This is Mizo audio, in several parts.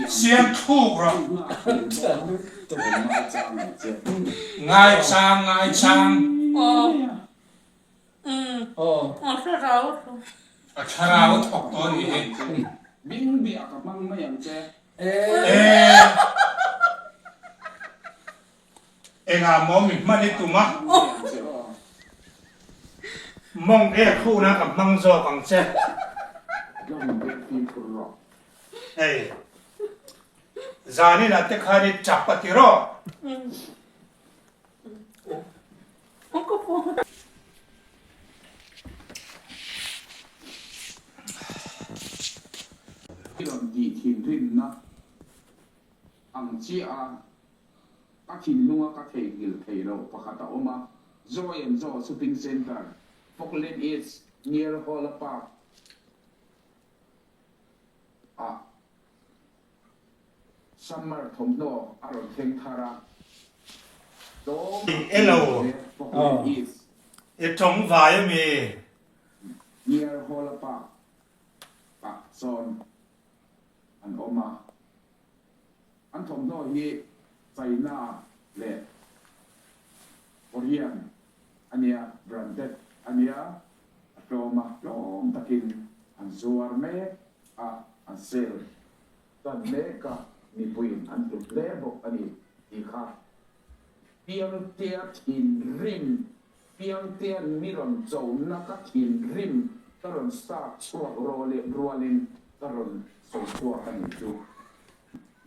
Siam thluk rawh. Ngaichang ngaichang. A thlarau a thawk tawh a nih hi. Ee. Engah maw mi hman i tum a? Mawng e khuhna ka hmang zawk ang che. Hei, zaninah te khan i tap a ti rawh. I rawn tih thinrimna ang chiah a. Ka thinlunga ka theihnghilh theih loh pakhat a awm a, Joy and Joe Shopping Centre, Falkland East, near Hola Park ah summer thawmhnaw a rawn thleng thar a, tlawm Elo, Falkland East. I tawng vai ami? Near Hola Park ah sawn an awm a. An thawmhnaw hi China leh Korean a nia, branded a nia, a tlawm a, tlawm takin an zuar mek a, an sale tan mek a, mipuiin an hlut hle bawk a ni tih kha Piangtea thinrim, Piangtea mi rawn chona ka thinrim ka rawn start chhuak rualin ka rawn sawi chhuak a nih chu.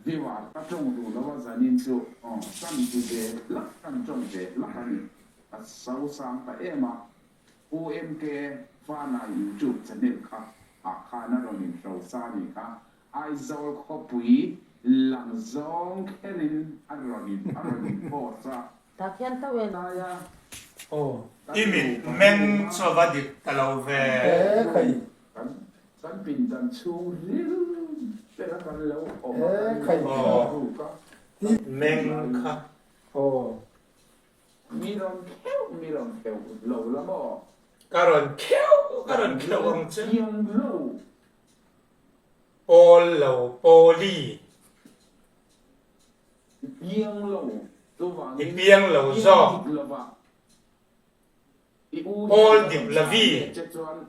Viewer ka tawng duh lo a zanin chu aw kan ti ve hlak kan tawng ve hlak a ni. Ka so sang ta em a, Pu MK Fanai YouTube channel kha ah khan a rawn in hro sa a nih kha. Aizawl khawpui lang zawng kherin a rawn in a rawn in post a. Tak hian tho en. Taia Aw. kan I mit nupa meng hnu chu a va dik ta lo ve. E khai. Kan kan pindan chhung ril bera kan lo awm a E kan khai. lo Aw. ruk a. Meng kha. Aw. Mi rawn kheuh mi rawn kheuh lo la maw? Ka rawn kheuh ka rawn kheuh ang che. Piang lo. Pawl lo pawli. I piang lo chuvangin I piang lo zawk. Piang dik lova i u hian Pawl ka dik rawn lavi. chhan leh che chuan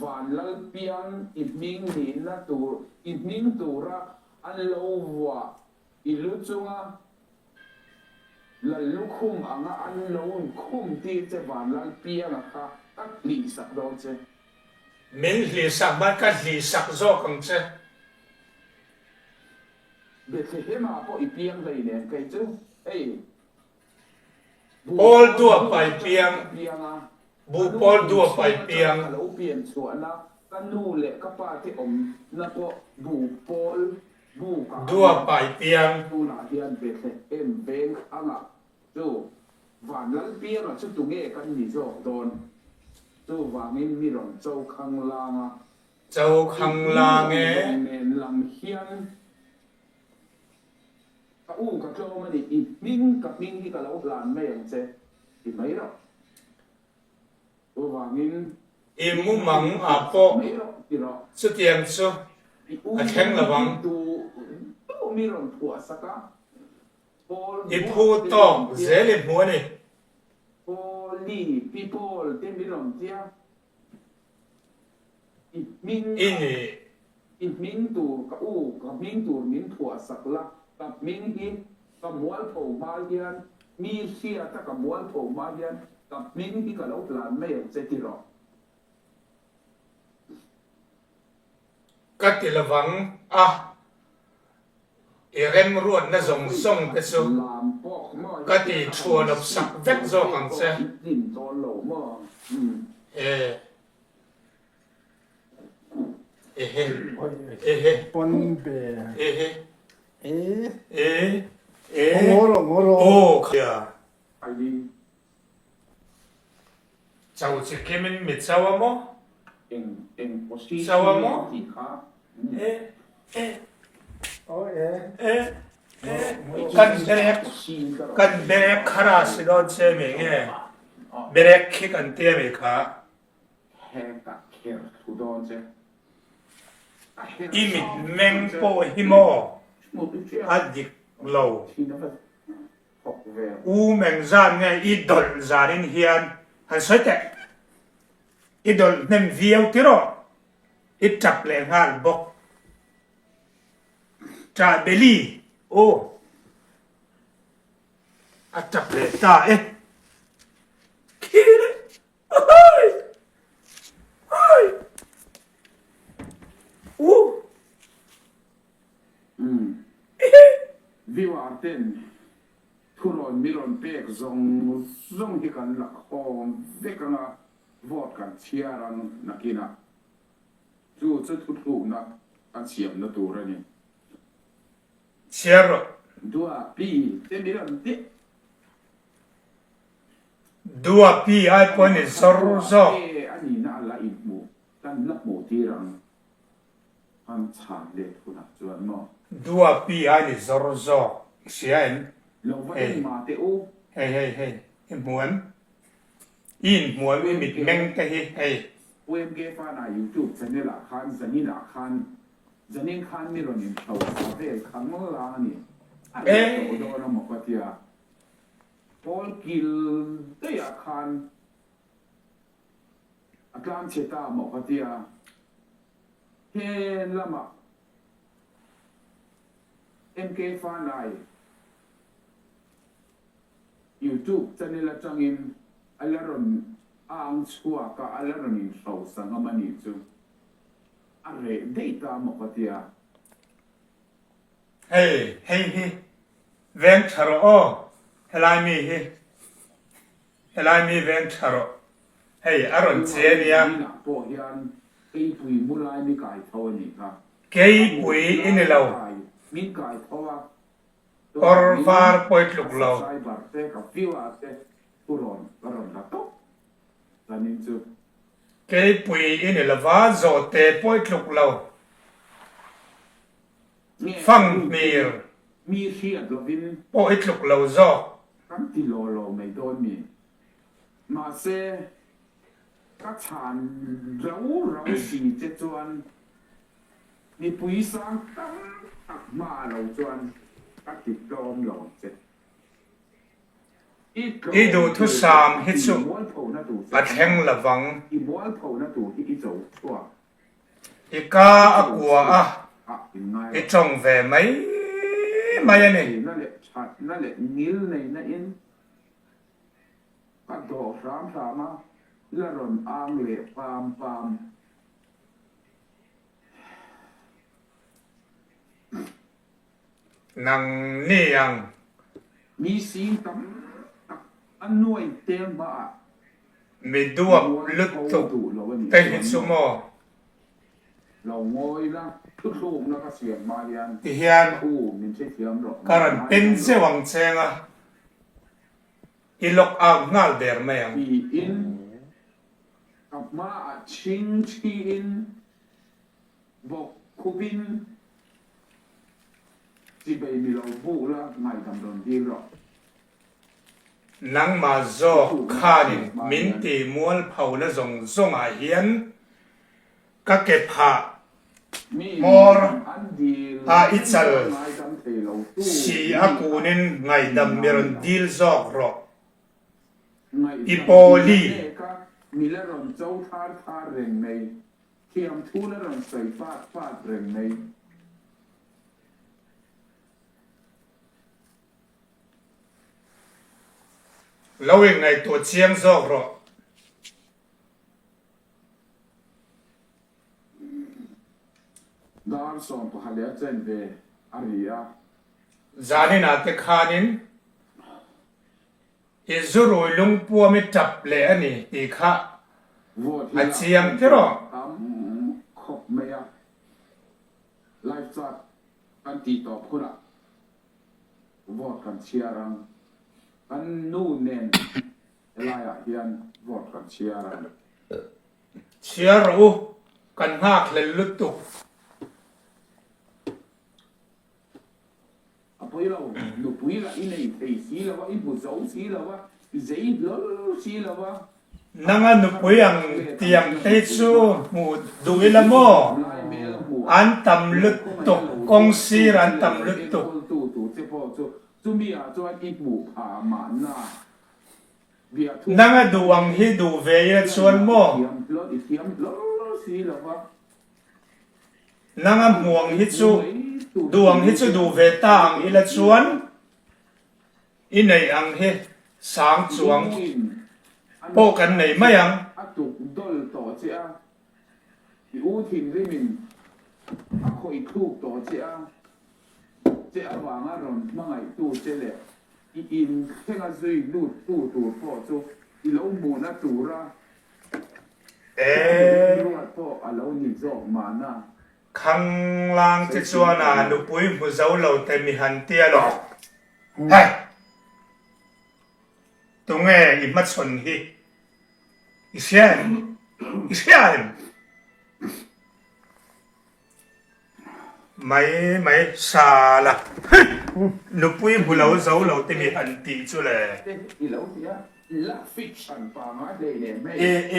van lal piang i hming nihna tur i hming tura an lo vuah i lu chunga lal lukhum anga an lo inkhum tir che van lal pianga kha ka hlihsak dawn che. Min hlihsak hman ka hlihsak zawk ang che. Bethlehem-ah pawh i piang hlei nen kei chu hei Paul Buh pawl dua dua pai atanga piang. ka piang a, Buh ka nu pawl in dua chhung pai atanga piang. ka lo pian chhuahna ka nu leh ka pa te awmna pawh buh pawl bukah a Dua nia. pai piang. Tunah hian Bethlehem veng anga Chu Vanlal Pianga chu tunge kan ni zawk dawn? Chuvangin mi rawn cho khang lang a. Cho khang lang e. I hming zawng zawng nen lang hian ka u ka tlawm a ni, i hming ka hming hi ka lo hlan mai ang che ti mai rawh. Chuvangin I mi mumang rawn ah phuah pawh mai rawh ti rawh. chutiang chu I u a thleng hian lo ang. tu tu mi rawn phuah sak a. I phu tawk zel i hmu a ni. I ni. Ka ti lovang a. I remruatna zawng zawng te chu ka ti thuanawp sak vek zawk ang che. E. Ehe. Ehe. Ehe. E. E. Aw kha. Chau chi kimin mi chau a maw? Chau a maw? E e e e kan berek kan berek khara si dawn che mi nge berek khi kan tia mi kha i mit meng pawh hi maw? A dik lo. Um engzat nge i dawlh zanin hian han sawi teh. I dawlh hnem viau tiraw? I tap leh nghal bawk. Ṭah beli aw a tap leh ta e. Khi le Ahai! Ahai! U! Umm. Viewer ten thurawn mi rawn pek zawng zawng hi kan la khawm vek anga vote kan chhiar ang nakinah. Chu chu thuthlukna kan siamna tur a ni. Chhiar rawh. Dua pi te mi rawn tih. Dua pi ai pawh a ni zawr zawk. Dua pi a nihna a la inhmuh kan la hmuh tir ang. An chhan let hunah chuan maw? Dua pi ai ni zawr zawk hria em? Lo va en mah teh u. Hei hei hei i hmu em? I inhmu em i mitmeng te hi hei. UMK Fana YouTube channel ah khan zanin ah khan zanin khan mi rawn inhlo sa vel kha ngawllang a ni. A reh tawh dawn a maw ka tia. Pawl kil daih ah khan A tlang chhe ta maw ka tia, he lamah MK Fanai YouTube channel atangin a la rawn ang chhuak a, a la rawn inhrosa ngam a nih chu. A reh daih ta maw ka tia. Hei, hei hi veng tha rawh aw, helai mi hi. Helai mi veng tha rawh. Hei a rawn che a nia. Zaninah pawh hian keipui mu lai mi kai tho a nih kha. Keipui i ni lo. Min kai tho a. Kawr var pawi tluk lo. Subscriber te ka viewer te thu rawn ka rawn la tawp zanin chu. Keipui i ni lova zawhte pawi tluk lo. Fang hmir Mi hriat lovin. Pawh i tluk lo zawk. Kan ti law law mai dawn mi. Mahse, ka chhan rau rau si che chuan mipui sang tam tak hma lo chuan ka ti tlawm lo che. I I tlawm tur duhthusam hi i chu mualphona tur che a thleng lovang. I mualphona tur hi i cho chhuak. I ka a kua a, i tawng ve mai mai a ni. Na leh thatna leh ngil neihna in ka dawh hram hram a, la rawn ang leh pam pam. Nang ni ang. Mi sing tam tak a nuai tel hmaah. Mi duap lutuk te hi chu maw? Ti hian ka rawn pen zeuh ang cheng a, i lock out nghal der mai ang. Nangmah zawk khanin min ti mualpho na zawng zawngah hian ka ke phah hmawr a i chal si a kunin ngaihdam mi rawn dil zawk rawh. I Pawli. Lo inngaihtuah chiang zawk rawh. Dar 18 leh a chen ve a ri a. Zaninah te khanin i zurui lungpuam i tap leh a ni tih kha a chiang tirh. Tam khawp mai a. Live chat kan tih tawp hunah Vote kan chhiar ang. Kan nu nen helaiah hian vote kan chhiar ang. Chhiar rawh u, kan nghakhlel lutuk. A pawi lo, nupui lah i nei thei si lo a, i hmu zo si lo a, i zei hlawl si lo a. Nanga nupui ang tiang te chu hmuh duh ila maw? An tam lutuk. Kawng sir an tam lutuk. Nang a duh ang hi duh ve ila chuan maw? Nang a hmuh ang hi chu duh ang hi chu duh ve ta ang ila chuan i neih ang hi sang chuang pawh kan nei mai ang. I u thinrimin a khawih thluk tawh che a, che avanga rawn hmangaihtu che leh i in thlenga zui luttu tur pawh chu i lo hmuhna tura remruat pawh a lo ni zawk mahna. Khanglang te chuan a nupui hmu zo lo te mi han tia lo. Hei! Tunge i hmachhawn hi? I hria em? I hria em? Mai mai sala nupui hmu lo zo lo te mi han tih chu le. E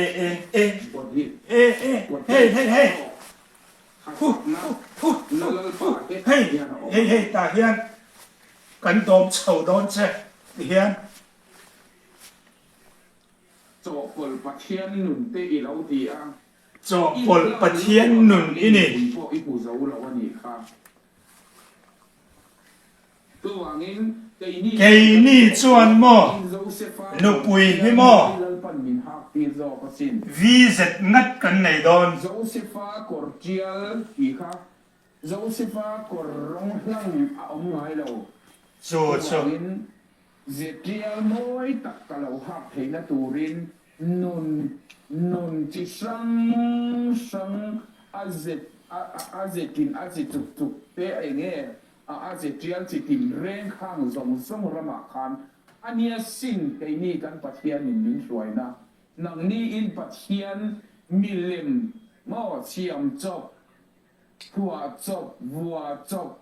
e e e e e hei hei hei hu hu hu hu hei hei hei tah hian kan dawm chho dawn che tihian. Chawhpawlh Pathian nun te i lo ti a. Chawhpawlh Pathian nun i ni. I pawh i hmu zo lo a nih kha. Chuvangin keini Keini chuan maw nupui hi maw Lalpan min hak tir zawk asin. VZ ngat kan nei dawn. Josefa kawr tial tih kha Josefa kawr rawng hlang a awm ngai lo. Chu chu. Chuvangin Zetial mawi tak ka lo hak theihna turin nun nun chi hrang hrang a ze a zetin a ze chuk chuk te eng nge a a zetial chi tin reng khang zawng zawng ramah khan a nia sin keini kan Pathianin min hruaina nangni in Pathian milem maw siam chawp phuah chawp vua chawp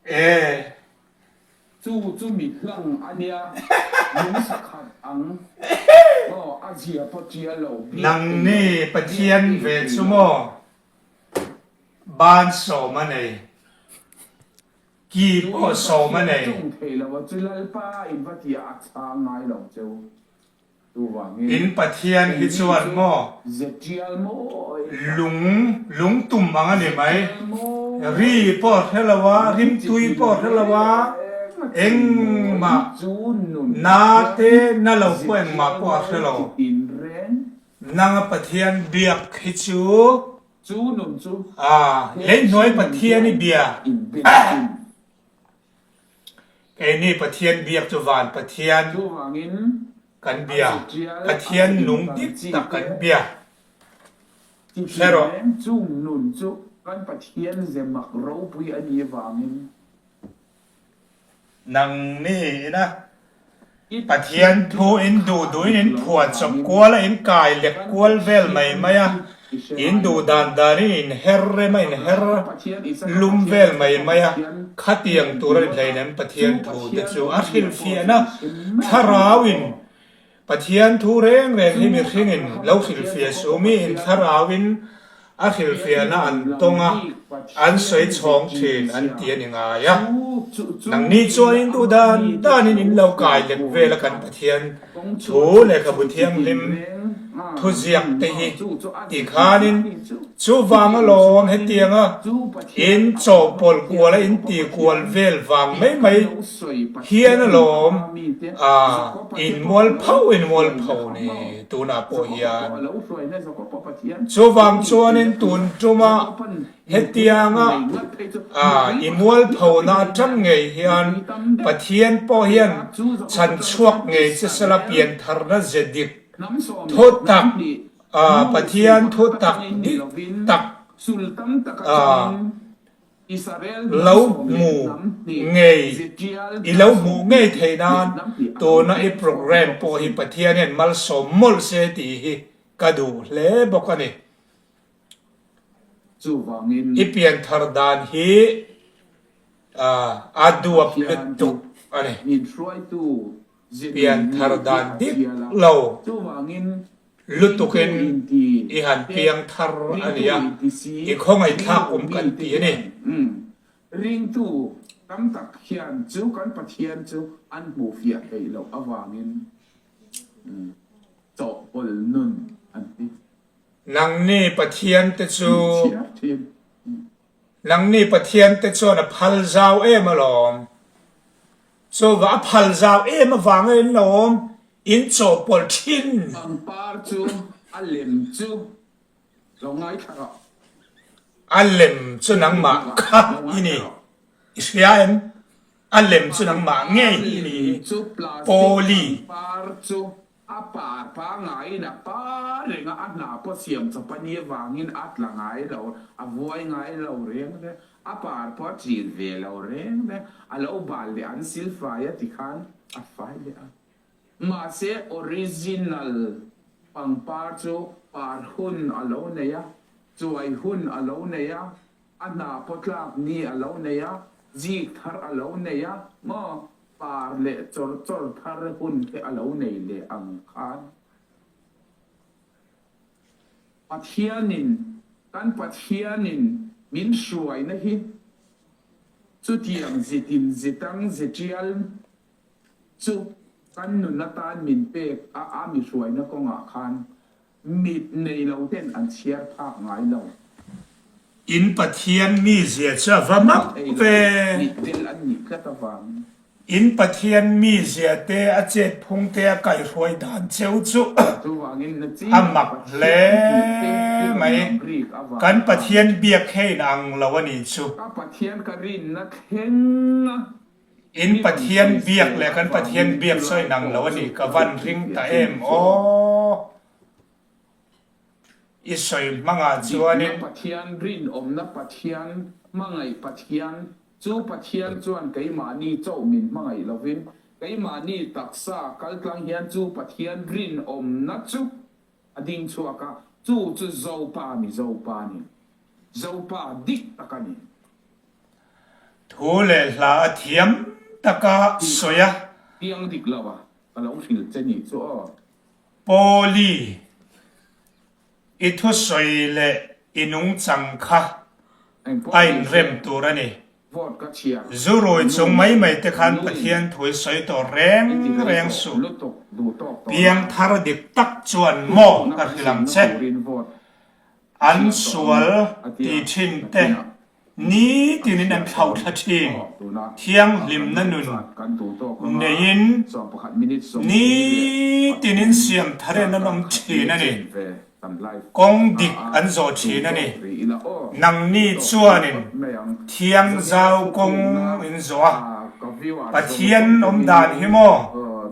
E. Chu chu mi hlang a nia, lung sakhat ang. Aw, a zia pawh tia lo, biak Nang thei ni lo, biak Pathian thei ve thei chu lo. maw? Ban sawm a nei. Ki Chu pawh in sawm a Pathian nei. chung thei lo a chu Lalpa in va tia a chhang ngai lo cheu. In Pathian hi chuan maw lung lung tum ang a ni mai, ri pawh a hre lo a, rimtui pawh a hre lo a, engmah na te na lo pawh engmah pawh a hre lo. Nanga Pathian biak hi chu a leihnuai Pathian i bia. Keini Pathian biak chu van Pathian kan bia, Pathian nung dik tak kan bia. Hre rawh. Nang ni ina Pathian thu in duh duhin in phuah chawp kual a, in kai lek kual vel mai mai a, in duh dan danin in her rem a, in her lum vel mai mai a, khatiang tur a ni hleinem Pathian thu te chu a hrilhfiahna thlarauin Pathian thu reng reng hi mihringin lo hrilhfiah suh, miin thlarauin a hrilhfiahna an tawng a, an sawi chhawng thin an ti a ni ngai a. Nangni chuan in duh dan danin in lo kai lek vel a kan Pathian thu lehkhabu thianghlim thuziak te hi ti khanin chuvang alawm hetianga in chawhpawlh kual a in ti kual vel vang mai mai hian alawm a in mual pho in mual pho ni tunah pawh hian chuvang chuanin tun tuma hetianga a i mual phona atang ngei hian Pathian pawh hian chhan chhuak ngei che sela piantharna ze dik thu tak a Pathian thu tak dik tak a Lo hmu ngei, i lo hmuh ngei theih nan tuna i program pawh hi Pathian hian malsawm mawlh se tih hi ka duh hle bawk a ni. I pianthar dan hi a duap lutuk a ni. Pianthar dan dik lo. Lutukin i han piang thar a nia, i khawngaihthlak awm kan ti a ni. Ringtu tam tak hian chu kan Pathian chu an hmuh fiah theih loh avangin chawhpawlh nun an ti. Nangni Pathian te chu. Chhiar thin. Nangni Pathian te chuan a phal zau em alawm. Chuvah a phal zau em avanga in lo awm, in chawhpawlh thin. Pangpar chu a lem chu Lo ngaithla rawh. A lem chu nangmah kha i ni. I hria em? A lem chu nangmah ngei hi i ni. Pawli. Par chu a par pangaiin a par reng a, a hna pawh siam chawp a nih avangin a tla ngai lo, a vuai ngai lo reng reng, a par pawh a ṭil ve lo reng reng, a lo bal leh an silfai a tikhan a fai leh a. Mahse original pangpar chu par hun a lo nei a, chuai hun a lo nei a, a hna pawh tlak ni a lo nei a, zik thar a lo nei a, maw par leh chawr chawr thar hun te a lo nei leh ang khan. Pathianin, kan Pathianin min hruaina hi chutiang zitin zitang zitial Chu kan nun atan min pek a a mi hruaina kawngah khan mit nei lo ten an chhiar phak ngai lo. In Pathian mizia chu a va mak ve. Mit del an nih tlat avangin. In Pathian mizia te a chet phung te a kaihruai dan cheu chu a mak hle mai. Kan Pathian biak he in ang lo a nih chu. Ka Pathian ka rinna thleng a. In Pathian biak leh kan Pathian biak sawi nang lo a nih ka van ring ta em aw. I sawi hmangah chuanin. Dikna Pathian, rinawmna Pathian, hmangaih Pathian, chu Pathian chuan keimahni chauh min hmangaih lovin, keimahni taksa kaltlang hian chu Pathian rinawmna chu a ding chhuak a, chu chu Zopa Mizopa a ni. Zopa dik tak a ni. Thu leh hla a thiam taka sawi a. Piang dik lo a, ka lo hrilh che nih chu aw. Pawli, i thusawi leh i nungchang kha a inrem tur a ni. Zu rui chung mai mai te khan Pathian thu i sawi tawh reng reng suh. Piangthar dik tak chuan maw ka hrilh ang che. An sual ti thin te nitinin an thlauhthla thin. Thianghlimna nun neiin nitinin siam tharin an awm thin a ni. Kawng dik an zawh thin a ni. Nangni chuanin thiangzau kawng in zawh a, Pathian awm dan hi maw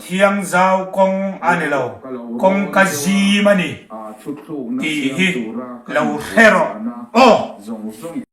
thiangzau kawng a ni lo, kawngka zim a ni tih hi lo hre rawh aw.